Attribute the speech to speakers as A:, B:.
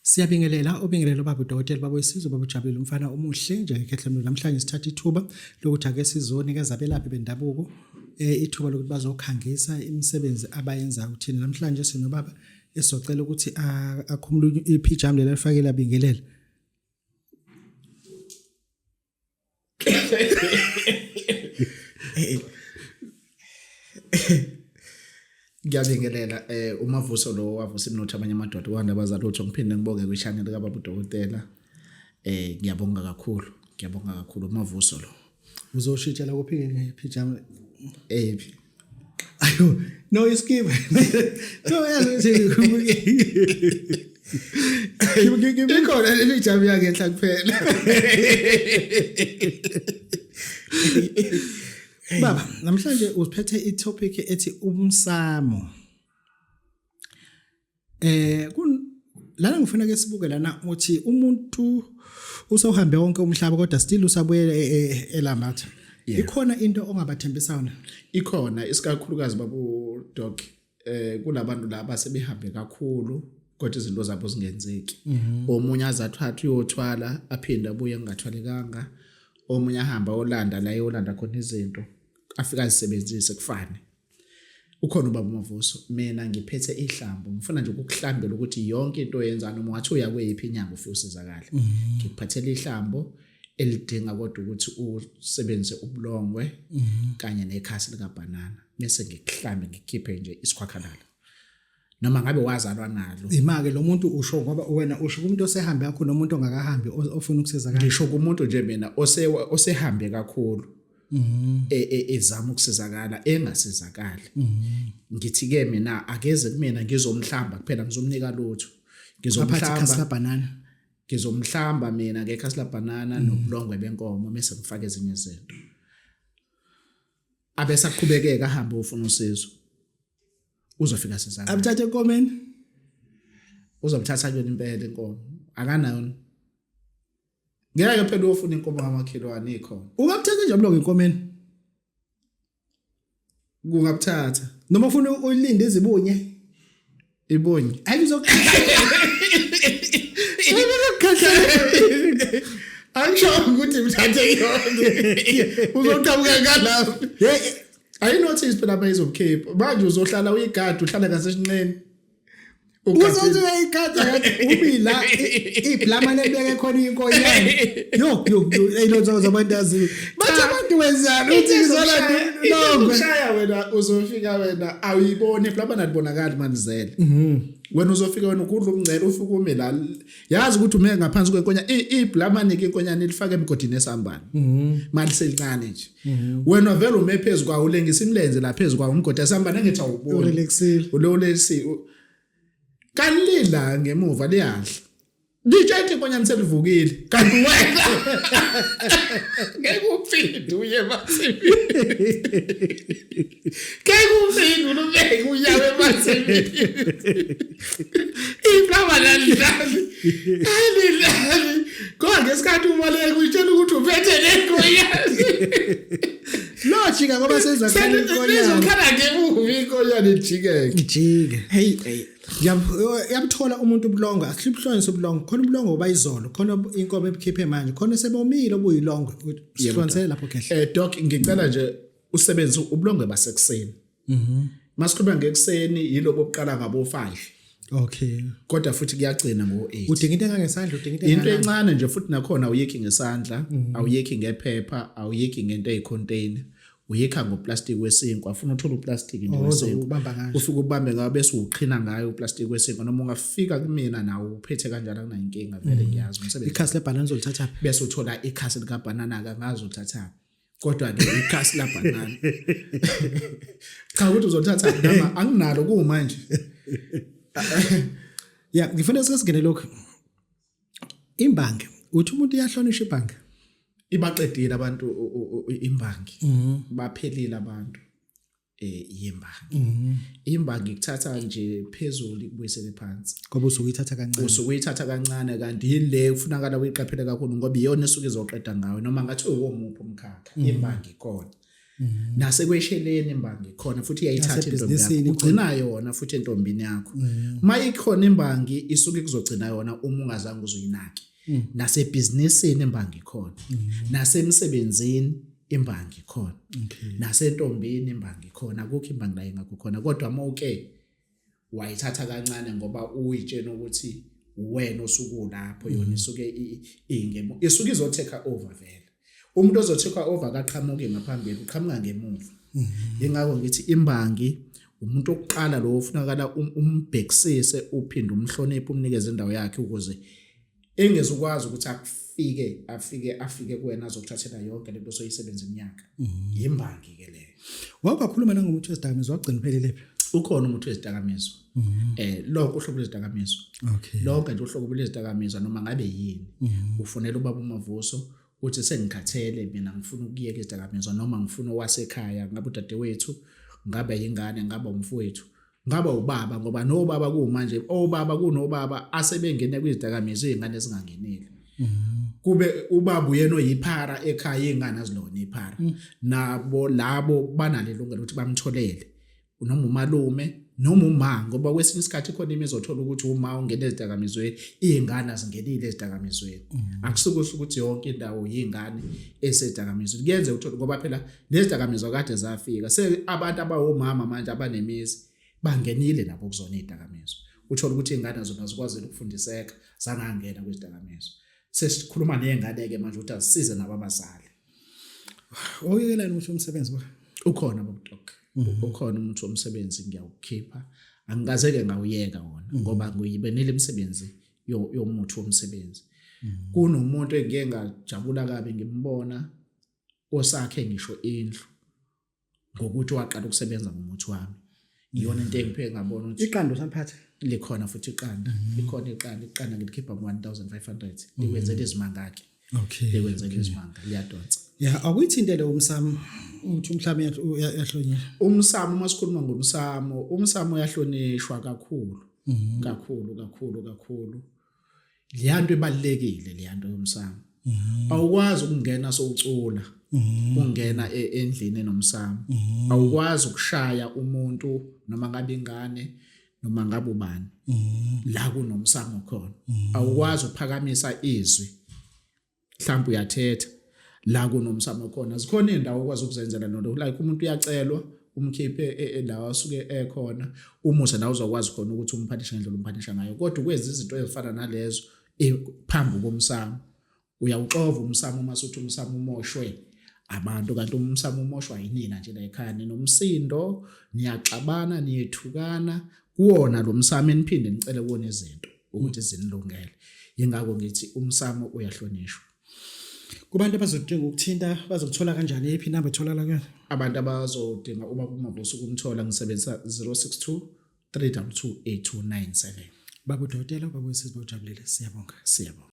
A: Siyabingelela obingelela ubaba udokotela baba wesizwe baba ujabulile umfana omuhle njengekhehle namhlanje sithatha ithuba lokuthi ake sizonikeza abelaphi bendabuko eh, ithuba lokuthi bazokhangisa imisebenzi abayenzayo thina namhlanje sinobaba esizocela ukuthi akhumule iphijama leli alifakele abingelele
B: Ngiyabingelela eh uMavuso lo wavusa imnotho abanye amadoda kwanda abazalutho ngiphinde ngibonge kwi-channel kababa udokotela eh ngiyabonga kakhulu ngiyabonga kakhulu uMavuso lo
A: uzoshintshela kuphi ke ngephijama
B: eyiphi
A: ayo no iskipa no yazi
B: ikhona leli jam yangenhla kuphela
A: baba namhlanje usiphethe i-topic ethi umsamo eh kun lana ngifuna ke sibuke lana uthi umuntu usewuhambe wonke umhlaba kodwa still usabuyele e, e, elambatha ikhona into ongabathembisa yona
B: ikhona isikakhulukazi babu doc eh kulabantu laba sebehambe kakhulu kodwa izinto zabo zingenzeki mhm. omunye azathatha uyothwala aphinde abuye engathwalekanga omunye ahamba olanda la eyolanda khona izinto afika azisebenzise kufane ukhona ubaba uMavuso mina ngiphethe ihlambo ngifuna nje ukukuhlambela ukuthi yonke into oyenza noma ungathi uya kweyiphi inyanga ufike usizakale mhm. ngikuphathela ihlambo elidinga kodwa ukuthi usebenzise ubulongwe mhm. kanye nekhasi likabhanana bese ngikuhlambe ngikhiphe nje isikhwakhalala noma ngabe wazalwa nalo
A: imake lo muntu usho ngoba wena usho kumuntu osehambe kakhulu nomuntu ongakahambi ofuna ukusizakala
B: ngisho kumuntu nje mina ose osehambe kakhulu mhm. e, e, ezama ukusizakala engasizakali mhm. ngithi ke mina akeze kumina ngizomhlamba kuphela ngizomnika lutho
A: ngizomhlamba banana
B: ngizomhlamba mina ngekhasi labhanana nobulongwe benkomo bese ngifaka ezinye izinto abesaqhubekeka ahambe ufuna usizo uzofika sizakala
A: abuthathe enkomeni
B: uzomthatha kuyona impela inkomo akanayo ngeke phela uyofuna inkomo kamakhelwane ikhona
A: ungabuthatha nje ubulongwe enkomeni
B: kungabuthatha
A: noma ufuna uyilinde izibunye
B: ibunye
A: hayi
B: angisho ukuthi mthathe yonke uzoqhamuka ngalapho ayinothisi phela mayizokukhipha manje uzohlala uyigada uhlala ngasesinqeni
A: Uzothi uyayikhatha ngathi ubila iblamane ebeke khona inkonyane. Yo yo yo eyilotho zabantu aziwe. Bathi abantu wenzani uthi ngizola
B: longwe. Ushaya wena uzofika wena awuyiboni iblamane alibonakali manizele. Mhm. Wena uzofika wena ukudla umngcele ufike ume la yazi ukuthi ume ngaphansi kwenkonya iblamane ke inkonyane ilifaka emgodini esambane. Mhm. Mali selincane nje. Mhm. Wena vele ume phezu kwawo ulengisa imilenze la phezu kwawo umgodi esambane ngithi awuboni.
A: Urelaxile.
B: Ulolesi kalila ngemuva liyadla. Litshe ithi inkonyane selivukile kanti wena ngeke uphinde uye emasimini. Ngeke uphinde ulubeke unyawo emasimini. Iflava lalidlali. Alidlali. Kodwa ngesikhathi ubaleka uyitshela ukuthi uphethe lenkonyane.
A: Lojika ngoba sezakhala
B: inkonyane. Lizokhala ngemuva inkonyane ijikeke.
A: Ijike.
B: Hey hey.
A: Yamthola umuntu ubulongo, asihluphlonise ubulongo. Khona ubulongo obayizolo, khona inkomo ebukhiphe manje, khona sebomile obuyilongo. Sihlonise lapho khehle.
B: Eh doc ngicela nje usebenzise ubulongwe basekuseni. Mhm. Masikhuluma ngekuseni yilobo obuqala ngabo 5.
A: Okay.
B: Kodwa futhi kuyagcina ngo8.
A: Udinga into engangesandla, udinga
B: into Into encane nje futhi nakhona awuyikhi ngesandla, mhm. awuyikhi ngephepha, awuyikhi ngento eyicontainer. Uyikha ngoplastic wesinkwa, ufuna uthola uplastic nje
A: oh,
B: wesinkwa. Ufike ubambe ngayo bese uqhina ngayo uplastic wesinkwa noma ungafika kumina nawo uphethe kanjalo akunayinkinga vele mhm. ngiyazi
A: umsebenzi. Ikhasi lebanana uzolithatha.
B: Bese uthola ikhasi lika banana kangazi uthatha. kodwa ke ikhasi labhanana cha ukuthi uzothatha noma anginalo kumanje
A: ya ngifuna sesingene lokho imbangi uthi umuntu iyahlonishwa ibhangi
B: ibaqedile abantu imbangi mhm. baphelile abantu eh yimbangi mhm. imbangi ikuthatha nje phezulu ikubuyisele phansi
A: ngoba usuke uyithatha kancane
B: usuke uyithatha kancane kanti yile kufunakala uyiqaphele kakhulu ngoba iyona esuke izoqeda ngawe noma ngathi uwomuphi umkhakha mhm. imbangi ikhona Nasekwesheleni imbangi khona futhi iyayithatha intombi
A: Nasebhizinisini
B: yakho, ugcina yona futhi entombini yakho. Uma ikhona imbangi isuke kuzogcina yona uma ungazange uzuyinake. Nasebhizinisini imbangi khona, nasemsebenzini imbangi khona, nasentombini imbangi khona, akukho imbangi la ingakho khona. Kodwa uma uke wayithatha kancane ngoba uyitshena ukuthi wena osukulapho, yona isuke ingemo, isuke izotheka over vele. Umuntu ozotheka over akaqhamuki ngaphambili, uqhamuka ngemuva. Ingakho ngithi imbangi umuntu okuqala lo ofunakala umbhekisise, uphinde umhloniphe, umnikeze indawo yakhe ukuze engezukwazi ukuthi akufike afike afike kuwena azokuthathela yonke lento osoyisebenza iminyaka. Yimbangi ke leyo.
A: Wawukakhuluma nangomuthi wezidakamizwa, wagcina uphelele phi?
B: Ukhona umuthi wezidakamizwa, lonke uhlobo lwezidakamizwa. Lonke nje uhlobo lwezidakamizwa noma ngabe yini, ufonela ubaba uMavuso uthi sengikhathele mina, ngifuna ukuyeka izidakamizwa, noma ngifuna owasekhaya, ngabe udadewethu, ngabe yingane, ngabe umfowethu, ngabe ubaba, ngoba nobaba kumanje obaba kunobaba asebengene kwizidakamizwa izingane ezingangenile. Kube ubaba uyena oyiphara ekhaya, izingane azilona iphara. Nabo labo banalo ilungelo ukuthi bamtholele noma umalume noma uma, ngoba kwesinye isikhathi khona imizi othola ukuthi uma ungena ezidakamizweni izingane azingenile ezidakamizweni. Akusuke ukuthi yonke indawo yingane esedakamizweni, kuyenzeka uthole ngoba phela lezidakamizwa kade zafika, se abantu abawomama manje abanemizi bangenile nabo kuzona izidakamizwa. Uthola ukuthi izingane zona zikwazile ukufundiseka, zangangena kwizidakamizwa. Sesikhuluma nezingane ke manje ukuthi azisize nabo abazali.
A: Wawuyekelani ukuthi umsebenzi ba?
B: Ukhona baba Doc, ukhona umuthi womsebenzi, ngiyawukhipha, angikaze-ke ngawuyeka wona ngoba ngiyibenile imisebenzi yomuthi womsebenzi. Kunomuntu engike ngajabula kabi ngimbona osakhe ngisho indlu ngokuthi waqala ukusebenza ngomuthi wami. Iyona into engiphe ngabona ukuthi
A: Iqanda usamphatha?
B: Likhona futhi iqanda, likhona iqanda. Iqanda ngilikhipha ngo-1500, likwenzela izimanga-ke. Likwenzela izimanga, liyadonsa.
A: Ya, akuyithintele umsamo uthi umhlaba uyahlonyiswa?
B: Umsamo, uma sikhuluma ngomsamo, umsamo uyahlonishwa kakhulu kakhulu kakhulu kakhulu. Leyanto ibalulekile, leyanto yomsamo. Awukwazi ukungena sowucula ungena endlini enomsamo. Awukwazi ukushaya umuntu noma ngabe ingane noma ngabe ubani la kunomsamo khona. Awukwazi ukuphakamisa izwi, mhlawumbe uyathetha la kunomsamo khona. Zikhona indawo okwazi ukuzenzela nto, like umuntu uyacelwa umkhiphe la asuke ekhona, umuse la uzokwazi khona ukuthi umphathishe ngendlela umphathisha ngayo. Kodwa ukwenza izinto ezifana nalezo phambi komsamo, uyawuxova umsamo. Uma suthi umsamo umoshwe abantu, kanti umsamo umoshwa yinina nje la ekhaya, ninomsindo, niyaxabana, niyethukana kuwona lo msamo, eniphinde nicele kuwona izinto ukuthi zinilungele. Yingakho ngithi umsamo uyahlonishwa.
A: Kubantu abazodinga ukuthinta, bazokuthola kanjani? Eyiphi inamba etholakala kuyona?
B: Abantu abazodinga ubaba uMavuso ukumthola, ngisebenzisa 062 322 8297.
A: Baba udokotela, baba wesizwe, bawujabulile, siyabonga.
B: Siyabonga.